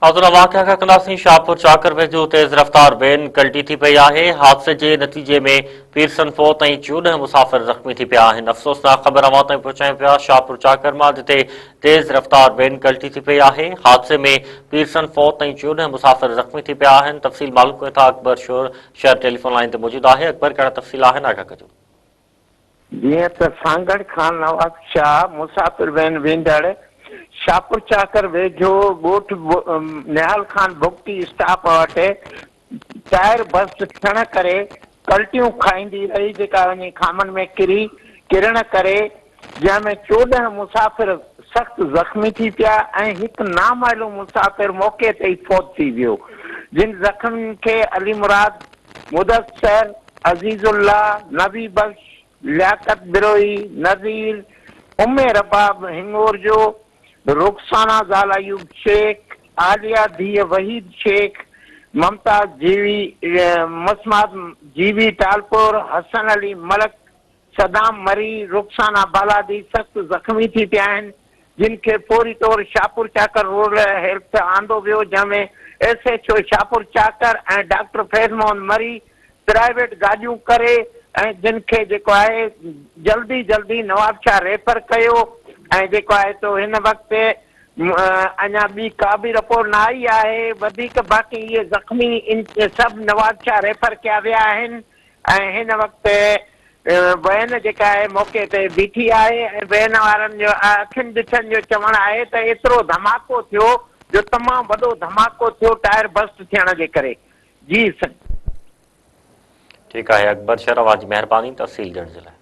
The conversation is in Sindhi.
ناظرين واقعا کان ڪنداسين شاهپور چاڪر ويجهو تيز رفتار وين ڪلٽي ٿي پئي آهي حادثي جي نتيجي ۾ پيرسن فوت ۽ 14 مسافر زخمي ٿي پيا آهن افسوسناڪ خبر اوهان تائين پهچايون پيا شاهپور چاڪر مان جتي تيز رفتار وين ڪلٽي ٿي پئي آهي حادثي ۾ پيرسن فوت ۽ 14 مسافر زخمي ٿي پيا آهن تفصيل معلوم ڪيون ٿا اڪبر شور شهر ٽيليفون لائين تي موجود آهي اڪبر ڪهڙا تفصيل آهن آگاهه ڪجو. جيئن ته سانگهڙ کان نوابشاهه مسافر وين ويندڙ شاهپورچاڪر ويجهو ڳوٺ نهال خان بگٽي اسٽاپ وٽ ٽائر برسٽ ٿيڻ ڪري ڪلٽيون کائيندي رهي جيڪا وڃي خامن ۾ ڪري ڪرڻ ڪري جنهن ۾ 14 مسافر سخت زخمي ٿي پيا ۽ هڪ نامعلوم مسافر موقعي تي ئي فوت ٿي ويو جن زخمين کي علي مراد مدثر، عزيز الله، نبي بخش، لياقت بروهي، نذير، ام رباب هڱورجو، رخسانه زال ايوب شيخ، عاليه ڌيء وحيد شيخ، ممتاز جيوي، مسمات جيوي ٽالپور، حسن علي ملڪ، صدام مري، رخسانه بالادي سخت زخمي ٿي پيا آهن، جن کي فوري طور شاهپور چاڪر رورل هيلٿ آندو ويو، جنهن ۾ S H O Shahpur Chakar ۽ doctor Faiz Muhammad Marri private گاڏيون ڪري ۽ جن کي جيڪو آهي جلدي جلدي نوابشاهه ريفر ڪيو ۽ جيڪو آهي سو هن وقت اڃا ٻي ڪا به رپورٽ نه آئي آهي وڌيڪ باقي اهي زخمي سڀ نوابشاهه ريفر ڪيا ويا آهن ۽ هن وقت وين جيڪا آهي موقعي تي بيٺي آهي ۽ وين وارن جو اکين ڏٺن جو چوڻ آهي ته ايترو ڌماڪو ٿيو جو تمام وڏو ڌماڪو ٿيو ٽائر برسٽ ٿيڻ جي ڪري جي سر. ٺيڪ آهي اڪبر شر اوهان جي مهرباني تفصيل ڏيڻ جي لاء.